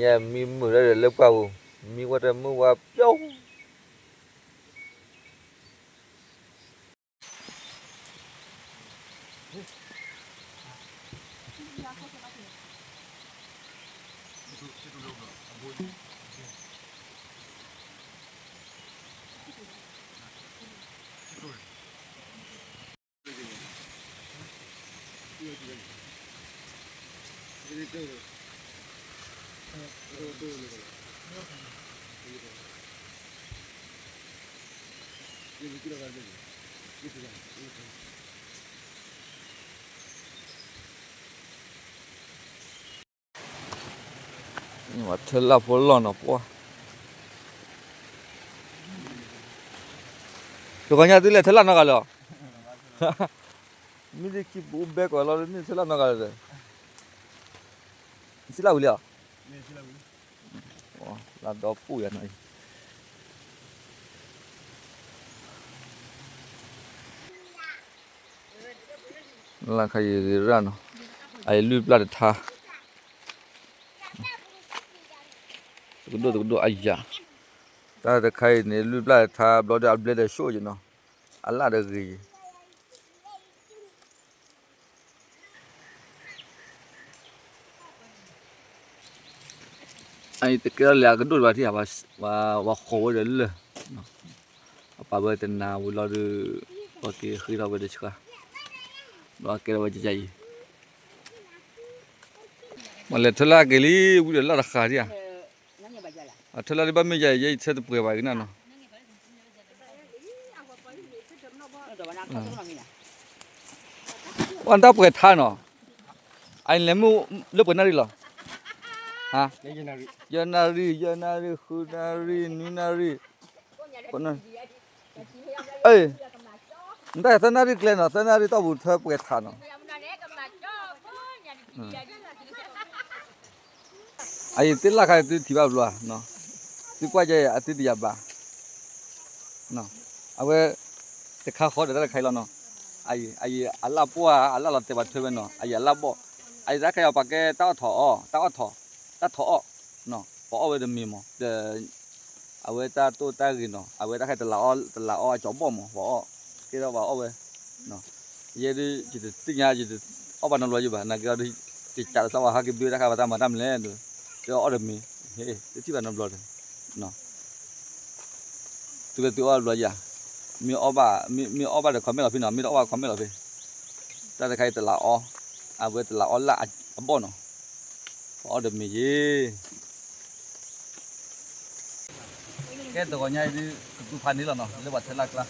ညါမံမုာ်လၢလၢပှၢ်ပူၤ, မံဝဲတမုာ်ဝဲပျီ ထၢလၢ်ဖိလီၢ်နီၤပှၢ်, တဂီၤညါသုလဲၤထၢလၢ်နီတဂၤလၢၤ, မ့ၢ်လၢခံပူၤဘဲကွၢ်လီၤ မ့ၢ်ထၢလၢ်နီတဂၤလၢၤဒီး, စံလၢ်ဝံၤလံဧါ, လၢ်ဒီပူၤယၤနီၤအံၤ လၢ်ခါအံၤဂ့ၤရၣ်နီၤ, အအံၤလွံၢ်ပျၢ်တထါ, တကဒိၣ်တကဒိၣ်အယၤ, တၢ်တခါအံၤန့ၣ် လွံၢ်ပျၢ်တထါ ဘျီဒီးအဘျဲဒီးဆိၣ်ယံၤနီၤ, အလၢ်ဒီးဂ့ၤယံၤ အအံၤတကဲထီၣ်လၢအကဒိၣ်တဘၣ်ထံၣ်ဧါ, ပှၤဃီၤဝဲဒီးလၢၢ်, အပာ်ဝဲတနၤဝံၤလီၤဒီး ပှၤက့ၤဃ့ထီၣ်ဝဲဒီးဆှါ, ဘျီကဲထီၣ်ဝဲကယၤအံၤ, မ့ၢ်လဲၤထၢလၢ်က့ၤလံ ဝံၤဒီးလၢ်တဃာ်ထံၣ်ဧါ, အထၢလၢ်ဒ်ဘၣ်မ့ၢ်ယၤ ယဲယဆၢတပှဲၤဘၣ်ကနၣ်နီၤ ဝဲတၢ်ပှဲၤထါနီၤ, အလဲၤမုၢ်လၢပှဲၤနၣ်ရံၣ်လီၤ, ယဲၢ်နၣ်ရံၣ် ယဲၢ်နၣ်ရံၣ် ဃုနၣ်ရံၣ် နွံနၣ်ရံၣ်, အ့, နတၢ်သၢနၣ်ရံၣ်ကျဲနီၤ သၢနၣ်ရံၣ်တီၢ်ပူၤထၢပှဲၤထါနီၤ အအံၤသ့ၣ်လၢ်ခါအံၤသုထံၣ်ဘၣ်ဘျီ, သုကွၢ်ကဲအသုတယၤဘၣ်, အဝဲ, တခါဃီဒီးတၢ်တခါအံၤလီၤနီၤ, အအံၤအလၢ်ပှၢ် အလၢ်လီၤတဲာ်ဘၣ်ထွဲဝဲနီၤ အအံၤအလၢ်ဘီၣ်, အအံၤတၢ်ခါအံၤပာ်ကဲတၢ်အီၣ်ထီၣ်အီၣ် တၢ်အီၣ်ထီၣ်, တၢ်ထီၣ်အီၣ်, ပှၤအီၣ်ဝဲတမံၤမး ဒီး အဝဲတၢ်တိၢ်တၢ်ဂ့ၤနီၤ အဝဲတၢ်ခါတလးအီၣ် တလးအီၣ်အကၠီဘီၣ်မး ပှၤအီၣ်, ကဲထီၣ်ပှၤအီၣ်ဝဲ, ယဲဒုးယတသ့ၣ်ညါ ယတအီၣ်ဘၣ်နီတဘျီယဘၣ် နာ်က့ဒီး ယကးလီၤသးဝဲဟဲက့ၤဘၣ်တၢ်ခါပှၤတၢ်မၤတၢ်မနုၤလဲၣ်ဒီး, ယအီၣ်တမံၤ, တထံၣ်ဘၣ်နီတဘျီဒီး, သုဝဲသုအီၣ်ဘျီယၤ, မ့ၢ်အီၣ်ဘၣ်, မ့ၢ်အီၣ်ဘၣ်ဒီး comment လီၤဖဲနီၤ မ့ၢ်တအီၣ်ဘၣ် comment လီၤဖဲ, တၢ်တခါအံၤတလးအီၣ်, အဝဲတလးအီၣ်လၢအဘီၣ်နီၤ, ပှၤအီၣ်တမံၤယ့ ကဲတဂီၤညါအံၤဒုး ကသူဖးန့ၣ်လီၤနီၤ လၢပှၤထၢလၢ်ကျါ,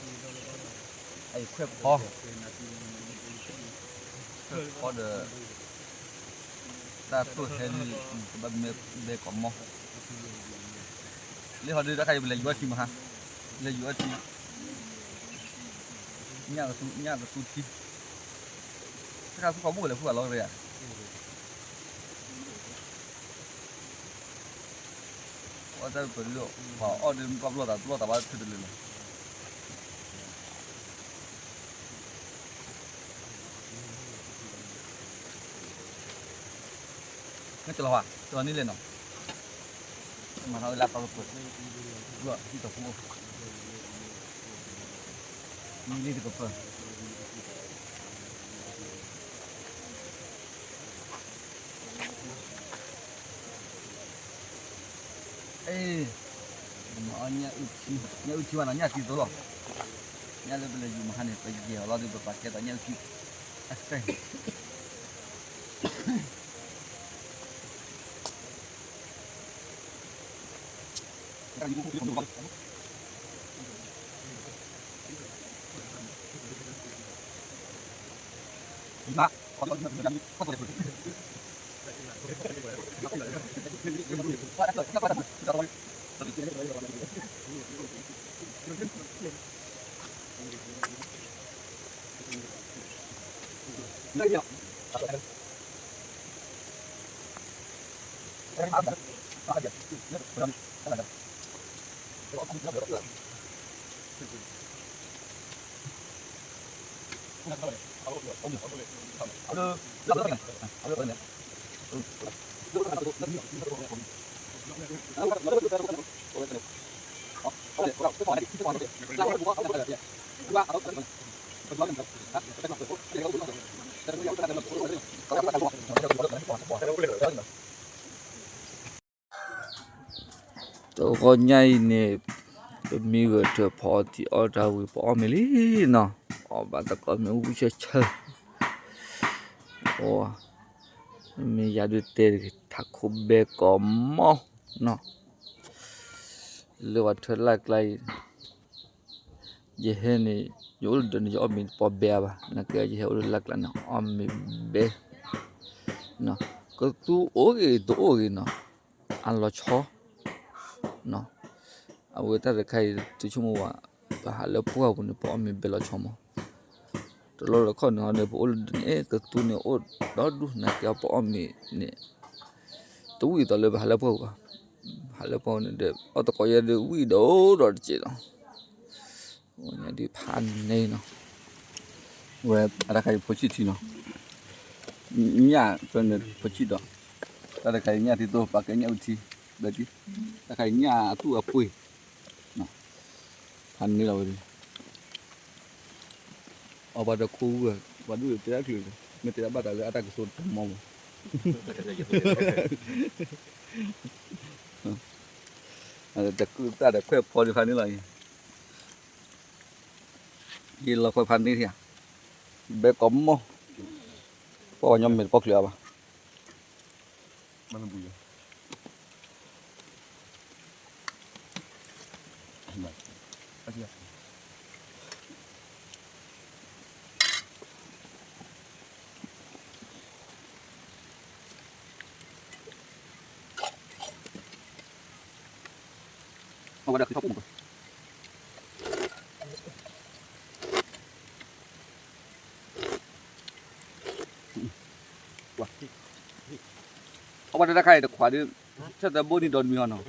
အံၤခွဲးဖီ, ခွဲးဖီဒီး တၢ်တိၢ်ဟဲဒုး ကဘၣ်မ့ၢ်ဘဲကိးမီၢ်, လၢဟီဒုးတၢ်ခါအံၤပလဲၤယူၤအီထံမဟါ, လဲၤယူၤအီထံ, ညၣ်ကသူထံ, တၢ်ခါဆူဖးဘိၣ်လဲၤဖုၣ်အလီၢ်တရ့ဧါ အီၣ်တၢ်ပၢၤဒုး ပှၤအီၣ်ဒုး ပှၤဘျီၣ်သး ဘျီၣ်သးဘၣ်ထုတလၢာ်လီၤ. မ့ၢ်ကလီၤဘၣ် ကလီၤန့ၢ်လဲၣ်နီၤ, မၤထီၣ်ဝဲလၢပှၤကပၢၤ, ဘျီၣ်ဟံၣ်တပူၤ, မံလံတကပၢၤ အ့, ညၣ်အုၣ်ထံ, ညၣ်အုၣ်ထံဘၣ်နီၤ ညၣ်သံသိလီၤ, ညၣ်လၢပလဲၤယူၤမဟါန့ၣ် ပယဲၢ်အီၤလီၤဒီး ပပာ်ကဲသိးညၣ်အုၣ်ထံ, အစဲး တဂီၤညါအံၤန့ၣ် ပမ့ၢ်ဂဲၤထၢၣ်ဖီအီၣ် ထံအီၣ်တၢ်ဝံၤ ပအီၣ်မ့ၤလံနီၤ, အီၣ်ဘၣ်တကိးမ့ၣ်အူဆၢဆၢ, မ့ၢ်ယၤဒုးတဲတဂ့ၤထးခိၣ်ဘဲကိးမီၢ်နီၤ, လၢပှၤထၢလၢ်ကျါအံၤ ယဟဲန့ၣ် ယအိၣ်လၢဒၢးန့ၣ် ယအီၣ်မ့ၤတပီဘဲအါဘၣ်, နာ်က့ယဟဲအိၣ်လၢလၢ်ကျါန့ၣ် အီၣ်မ့ၤဘဲ, ကသူအိၣ်ဂ့ၤတအိၣ်ဂ့ၤနီၤ, အလီၤဆီ, အဝဲတၢ်တခါအံၤ သုဆိကမိၣ်ဝဲ ပဟးလၢပှၢ်ပူၤန့ၣ် ပအီၣ်မ့ၤဘဲလီၤဆီမး, တလီၢ်လၢခီၣ်န့ၣ် ဟီန့ၣ် ပအိၣ်လၢဒၢးန့ၣ် ကသူန့ၣ်အိၣ်ဒီဒူၣ် နာ်က့ပအီၣ်မ့ၤန့ၣ် တဝံၣ်အသိးလၢပဟးလၢပှၢ်ပူၤဘၣ်, ဟးလၢပှၢ်ပူၤန့ၣ်ဒီး အီၣ်တကိးယဲဒုးဝံၣ်ဒီးဒီးတစဲးလီၤ, ဒုးဖးန့ၢ်နီၤ, ဝဲအတၢ်ခါအံၤဖိဆံၣ်ထံနီၤ, ညၣ်ဖဲန့ၣ်ဖိဆံၣ်ဒီး, တၢ်တခါအံၤညၣ်ထံသိပာ်ကဲညၣ်အုၣ်ထံ, ဘဲထံ, တၢ်ခါအံၤညၣ်အသူၣ်အပှ့ၤ ဖးန့ၢ်လီၤဝဲဒၣ်, အီၣ်ဘၣ်တခိၣ်ဝဲ, ပှၤဒုးတဲဒၣ်ချုး, မ့ၢ်တဲဒၣ်ဘၣ်တၢ်လၢအတၢ်ကစီၣ်တမီၢ်မး, တၢ်ဒီးခွဲးဖီဒုးဖးန့ၢ်လီၤ, ယလီၤခွဲးဖးန့ၢ်ဧါ, ဘဲကိးမီၢ်, ပှၤကညီမ့ၢ်တပီၣ်ချုးအါဘၣ် အဝဲတၢ်တခါအံၤတခွးဒုး, ဆၢထၢၣ်ဘိၣ်န့ၢ်ဒီးနွံအီၤနီၤ,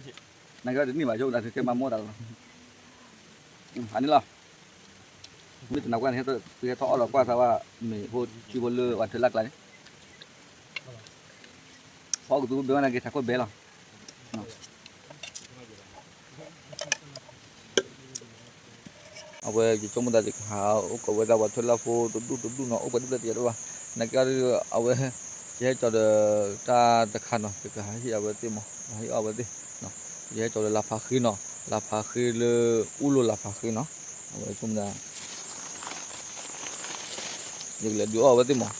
နာ်က့တန့ၢ်ဘၣ်ဆိ တၢ်ကဲမၤမိၢ်တၢ်လီၤ, ဖးန့ၢ်လီၤ, မ့ၢ်တနၤကွၢ်န့ၣ် သုဟဲထီၣ်အီၣ်ဒီးကွၢ်စၢ်ဝဲ မ့ၢ်ဖိထံဖိလၢပှၤထၢလၢ်ကျါန့ၣ်, ဖီကသူဘဲဝဲနာ်က့ထးခိၣ်ဘဲလီၤ အဝဲယဆိကမိၣ်သးယကဟးအိၣ်ကီးဝဲဒၣ်ပှၤထၢလၢ်ဖိတဒူၣ်တဒူၣ်နီၤ အိၣ်ပှဲၤဒူၣ်ဖျဲၣ်တယဲၢ်တဘၣ်, နာ်က့အီၤဒုး အဝဲ ယဟဲကၠီၤဒီးတၢ်တခါနီၤ ယကဟးဟ့ၣ်အဝဲသ့ၣ်မး ဟးဟ့ၣ်အီၣ်ဝဲသ့ၣ်, ယဟဲကၠီၤဒီးလၢ်ဖးဃ့နီၤ လၢ်ဖးဃ့လၢ အူလိၤလၢ်ဖးဃ့နီၤ အဝဲဆိကမိၣ်သး ယကလဲၤဒုးအီၣ်ဝဲသ့ၣ်မး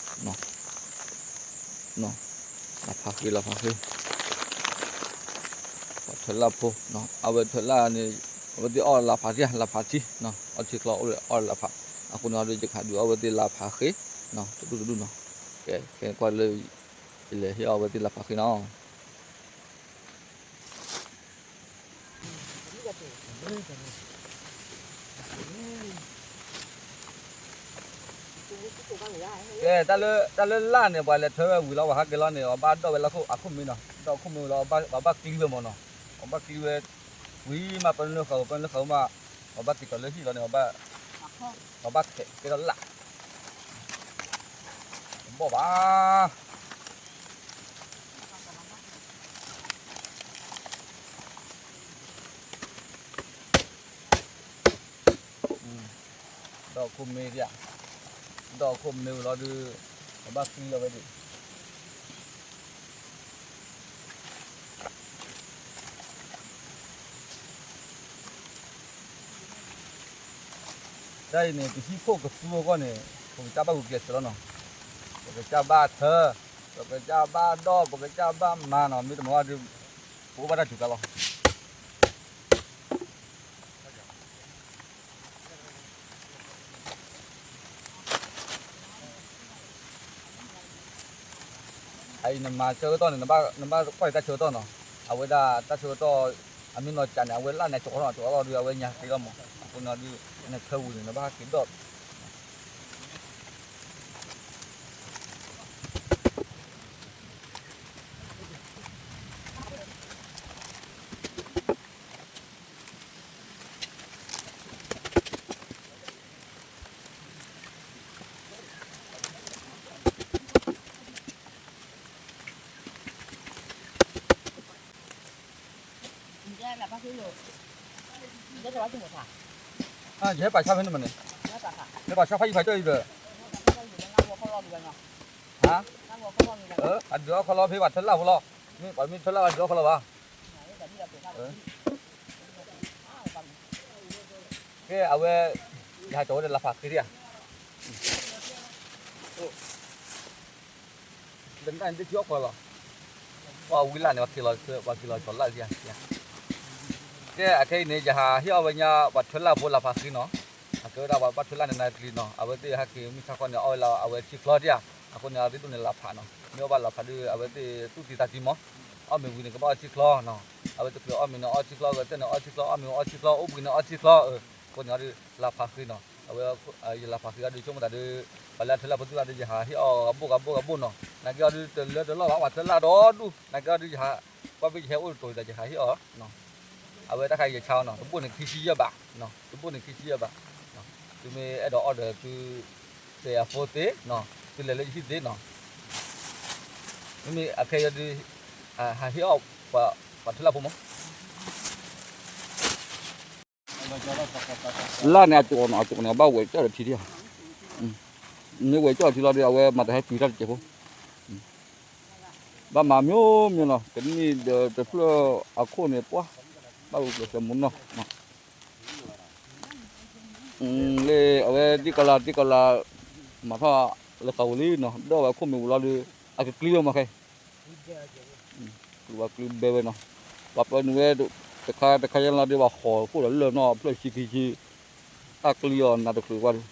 လၢ်ဖးဃ့ လၢ်ဖးဃ့ ပှၤထၢလၢ်ဖိ အဝဲထၢလၢ်န့ၣ် အဝဲသ့ၣ်အီၣ်လၢ်ဖးထံ လၢ်ဖးထံ အီထံချီအီၣ်လၢ်ဖး, အဃိန့ၣ်ဒီးယကဟးဒုးအီၣ်ဝဲသ့ၣ်လၢ်ဖးဃ့ တဒူၣ်တဒူၣ်နီၤ, ကဲ ကဲကွၢ်လၢ ယလဲၤဟ့ၣ်အီၣ်ဝဲသ့ၣ်လၢ်ဖးဃ့နီၤ. ကဲ တၢ်လၢ တၢ်လၢလၢ်န့ၣ် ပှၤလဲၤထၢဝဲဝံၤလီၤ ပှၤဟးက့ၤလီၤန့ၣ် အဘၣ်ဒီၣ်ဝဲလၢအခိၣ်မ့ၢ်နီၤ, ဒီၣ်အခိၣ်မ့ၢ်ဝံၤလီၤ ပှၤဘၣ်ကျံဝဲမ့ၢ်နီၤ, ပှၤဘၣ်ကျံဝဲ ဝံၤမး ပနွံဃာ် ပနွံဃာ်မး ပှၤဘၣ်က့ၤကီၤလၢဟံၣ်လီၤန့ၣ် ပှၤဘၣ်ခဲးကဲထီၣ်လၢ် တဘီၣ်ဘၣ် ဒီၣ်ခိၣ်မ့ၢ်ဒၣ်, ဒီၣ်ခိၣ်မ့ၢ်ဝံၤလီၤဒုး ပဘၣ်သံလီၤဝဲဒၣ်, တၢ်အံၤန့ၣ် ပဟံၣ်ခိၣ်ကသူအဂီၢ်န့ၣ် ပကစၢ်ဘၣ်ဂုာ်ကျဲးစၢးလီၤနီၤ, ပကစၢ်ဘၣ်ထၢ, ပကစၢ်ဘၣ်ဒီၣ် ပကစၢ်ဘၣ်မၤနီၤ, မ့ၢ်တမၤဘၣ်ဒုး ပအိၣ်ဘၣ်တၢ်စူၤကါလီၤ. အအံၤနမၤဆၢကတီၢ်န့ၣ် နဘၣ်ကွၢ်က့ၤတၢ်ဆၢကတီၢ်နီၤ, အဝဲဒၣ်တၢ်ဆၢကတီၢ် အမ့ၢ်နီၢ်ကၠးန့ၣ် အဝဲလၢ်န့ၣ် ကၠီၤထီၣ်နီၤ ကၠီၤထီၣ်လီၤဒုး အဝဲညါက့ၤလီၤမး, အဃိန့ၣ်ဒုး နဆၢဝံၤန့ၣ် နဘၣ်ဟးက့ၤဒီၣ် ယဟဲပာ်ဆါဖဲန့ၣ်မးန့ၣ်, ဟဲပာ်ဆါဖးယံၤဖးကၠီအံၤဒီး, ဟါ, အဒုးအီၣ်ခီလီၤဖဲပှၤထၢလၢ်ဖိလီၤ, မ့ၢ်ပှၤမ့ၢ်ထၢလၢ်ဘၣ်ဒုးအီၣ်ခီလီၤဘၣ်, ကဲအဝဲ, ယဟးကၠီၤဝဲဒီးလၢ်ဖးဃ့ဒံဧါ, လၢနတၢ်န့ၣ်တထံၣ်အီၣ်ခီလီၤ, ပှၤဝံလၢ်န့ၣ် ပှၤက့ၤလီၤကၠီၤလၢ်ဧါ, ကဲအခဲအံၤန့ၣ် ယဟးဟ့ၣ်အီၣ်ဝဲညါ ပှၤထၢလၢ်ဖိလၢ်ဖးဃ့နီၤ, အကဲဝဲဒၣ်ပှၤဘၣ်ထၢလၢ်န့ၣ်နၤကျံၤနီၤ, အဝဲသ့ၣ်ဟဲက့ၤမုၢ်ဆါခီန့ၣ် အီၣ်ဝဲလၢအဝဲထံချီဒံဧါ, အဃိန့ၣ် အရ့ဒိၣ်န့ၣ်လၢ်ဖးနီၤ, မ့ၢ်အီၣ်ဘၣ်လၢ်ဖးဒီး အဝဲသ့ၣ်သူၣ်တံၤသးတံၤမး, အီၣ်မ့ၤဝံၤန့ၣ် ကဘၣ်အီၣ်ထံချီနီၤ, အဝဲတချုးအီၣ်မ့ၤန့ၣ်အီၣ်ထံချီ, ဂဲၤဆၢထၢၣ်န့ၣ်အီၣ်ထံချီ, အီၣ်မ့ၤအီၣ်ထံချီ, အိၣ်ဘှံးန့ၣ်အီၣ်ထံချီ, အဃိန့ၣ်ဒီး လၢ်ဖးဃ့နီၤ, အဝဲ, ယလၢ်ဖးဃ့အီၤဒီး ဆိကမိၣ်သးဒီး, ပှၤလၢအထၢလၢ်ဖိသ့ၣ်တဖၣ်ဒီး ယဟးဟ့ၣ်အီၣ်ဂၤဘိၣ်ဂၤဘိၣ်ဂၤဘိၣ်နီၤ, နာ်က့အီၤဒီး တလၢတလီၢ်ဘၣ် ပှၤထၢလၢ်ဒီဒူၣ်, နာ်က့အီၤဒီးယဟး, ကွၢ်ဖဲယဟဲအိၣ်တတီၤဒီး ယဟးဟ့ၣ်အီၣ်နီၤ, အဝဲတၢ်ခါအံၤယဆါအီၤနီၤ, တဘိၣ်န့ၣ်ခံဆံယဲၢ်ဘး, တဘိၣ်န့ၣ်ခံဆံယဲၢ်ဘး, သုမ့ၢ်အဲၣ်ဒိးအီၣ်ဒီးသု, တဲအဖိသ့နီၤ, သုလဲၤလၢယဟံၣ်သ့နီၤ, မ့မ့ၢ်အခဲအံၤဒီး, ဟးဟ့ၣ်အီၣ်, ပှၤထၢလၢ်ဖိမး လၢ်န့ၣ်အကၠိးနီၤ, အကၠိးန့ၣ် အဘၣ်ဝဲၢ်ကၠီၣ်ဒီးထံထံၣ်ဧါ, မ့ၢ်ဝဲၢ်ကၠီၣ်ထံလီၤဒီး အဝဲမၤတဟဲတုၤတၢ်တစဲးဖိ, ဘၣ်မၤမ့ၢ်မ့ၢ်နီၤ, ကနံၣ်ဒီးတဖျၢၣ်အခိၣ်န့ၣ်ပှၢ်, ဘၣ်ဝဲကျဲးစၢးမူနီၢ်, လၢအဝဲတံၢ်ကီလၤတံၢ်ကီလၤ, မၤထီၣ်လၢဃာ်ဝံၤလံနီၤ, ဒီးဝဲခိၣ်မ့ၢ်ဝံၤလီၤဒီး, အကကျံဝဲမးခဲ ကျူဘၣ်ကျူဘဲဝဲနီၤ, ပှၤပၢနုာ်ဝဲ, တခါတခါယဲလီၤဒီး ပှၤဃီၤခိၣ်ဒီးလၢၢ်နီၢ်ဖျၢၣ်ဆံခံဆံ, တၢ်ကျံအီၤနၤတချုးကွၢ်ဒီး,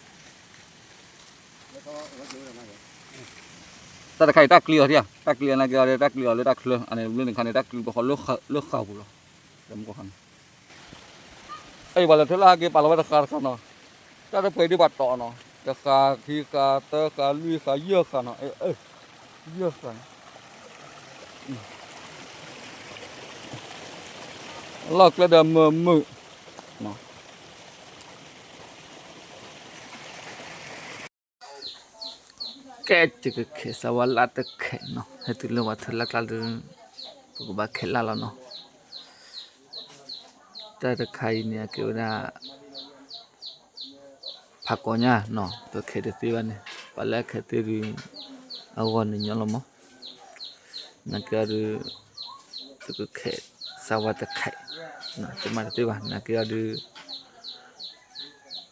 တၢ်တခါအံၤတၢ်ကျံအီၤထံၣ်ဧါ, တၢ်ကျံအီၤနာ်က့အီၤဒီး တၢ်ကျံအီၤလၢတၢ်ချၢ, အန့ၣ်ဘျီန့ၣ်ခါန့ၣ် တၢ်ကျံပဃီၤလၢဃာ်ပူၤလီၤ, တမူကီၢ်ခါန့ၣ် အံၤပှၤလဲၤထၢလၢ်ဟဲက့ၤပာ်လီၤဝဲတဃာ်တဃာ်နီၤ, တၢ်တပှဲၤဒ်ပှၤတီၤနီၤ, တဃာ်ခံဃာ်သၢဃာ်လွံၢ်ဃာ်ယဲၢ်ဃာ်နီၤ, ယဲၢ်ဃာ်, လီၢ်ကျဲဒီးမုာ်မုာ်, ကဲ ယကခဲးစၢ်ဝါလၢ်တခဲးနီၤ, ဟဲတုၤလၢပှၤထၢလၢ်ကျါဒီး, ပကဘၣ်ခဲးလၢ်လီၤနီၤ, တၢ်တခါအံၤန့ၣ် အကဲဝဲဒၣ် ဖးကီညါနီၤ, ပခဲးတသ့ဘၣ်န့ၣ်, ပှၤလၢအခဲးသ့ဒီး အဂီၢ်န့ၣ်ညီလီၤမး, နာ်က့အီၤဒီး, ယကခဲးစၢ်ဝါတခဲး, တမၤတသ့ဘၣ် နာ်က့အီၤဒီး,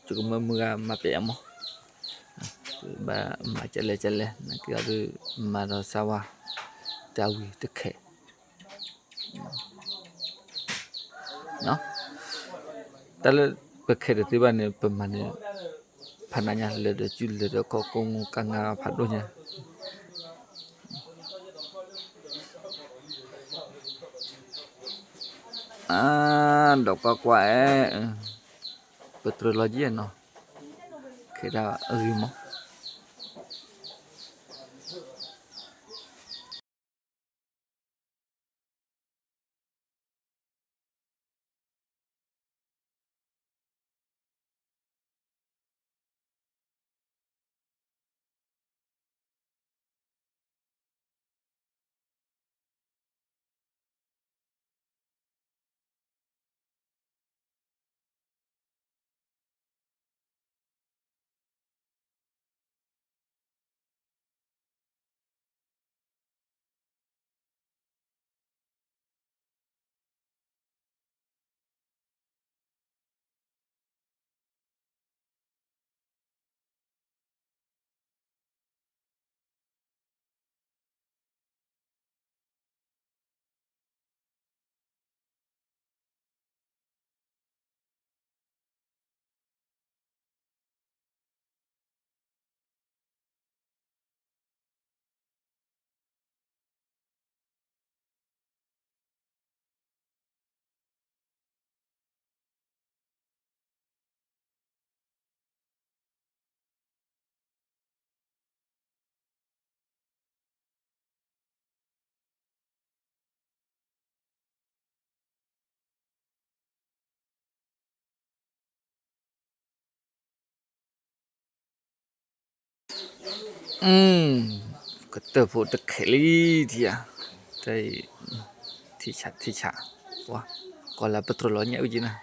ယကမၢမုၢ်ဂၤမၤပဲာ်အမး, ဘၣ်မၤကလဲၣ်ကလဲၣ် နာ်က့အီၤဒီး, မၤဒီးစၢ်ဝါ, တၢ်ဝံၤတခဲး တၢ်လၢပခဲးတသ့ဘၣ်န့ၣ် ပမၤန့ၣ်, ဖးနးညါလဲၤဒီးစုလဲၤဒီးခီကိးမူကါငါဖးဒိၣ်ညါ, ဒီးကွၢ်ကွၢ်အဲ, ပတြၢၤလီၤယဲၢ်နီၤ, ခဲဒၣ်အဂ့ၤမး. ကတၢၢ်ဖိတခဲးလံ, ထံၣ်ဧါ, တၢ်အံၤ, ထံၣ်ဆးထံၣ်ဆး, ပှၤ, ကီၢ်လၢပတြၢၤလီၤညၣ်အုၣ်က့ၤနၤ,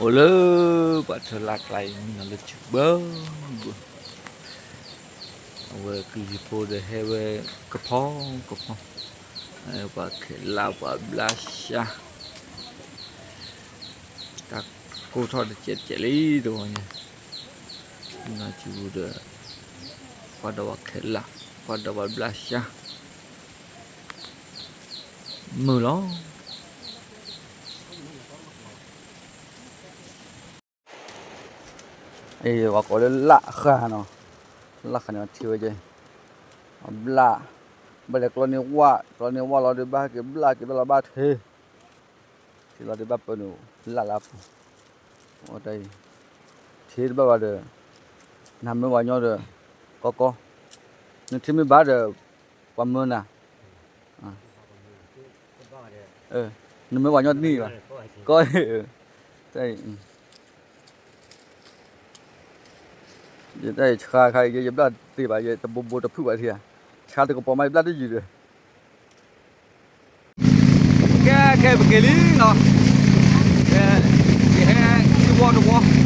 အိၣ်လၢပှၤထၢလၢ်ကျါအံၤ မံနီၤလၢစံာ်ဘၢဘၢ, အဝဲကလံၤဖိဒီးဟဲဝဲကဖီကဖီ, ပှၤခဲလၢာ်ပှၤဘျးစှါ, တၢ်ကိၢ်ထီၣ်တစဲးတစဲးလံတဂီၤညါ, မံနီၤစံာ်ပူၤဒီး ပှၤဒီးပှၤခဲလၢာ် ပှၤဒီးပှၤဘျးစှါ မုာ်လီၤ. အံၤပှၤကိးလၢလၢ်ဃာ်နီၤ, လၢ်ဃာ်န့ၣ်ထံဝဲကဲ, ဘျၣ်, ဘၣ်လဲၤကျီန့ၢ်ဝၣ် ကျီန့ၢ်ဝၣ်လီၤဒီးဘၣ်ဟဲက့ၤဘျၣ်က့ၤဘျၣ်လီၤဘၣ်ထံ, ထံလီၤဒီးဘၣ်ပၢနုာ်လၢ်လၢ်ပူၤ, အတၢ်အံၤ, ထံတဘၣ်ဘၣ်ဒီး, နမ့ၢ်ဝၤညီဒီး, ကီကီ, နထံမ့ၢ်ဘၣ်ဒီး, ပှၤမၢနၤ နမ့ၢ်ဝၤညီတနံၣ်ဘၣ်, ကီ, တၢ်အံၤ, ယတၢ်အံၤဆှါခါအံၤ ယဘျၣ်တသ့ဘၣ် ယတဘိဘိတဖုၣ်ဘၣ်ထံဧါ, ဆှါတကပီၤမးယဘျၣ်တယုၢ်ဒီး, ကဲခဲပက့ၤလံနီၤ, ယဟဲ, ယဟဲ, တဝီတဝီ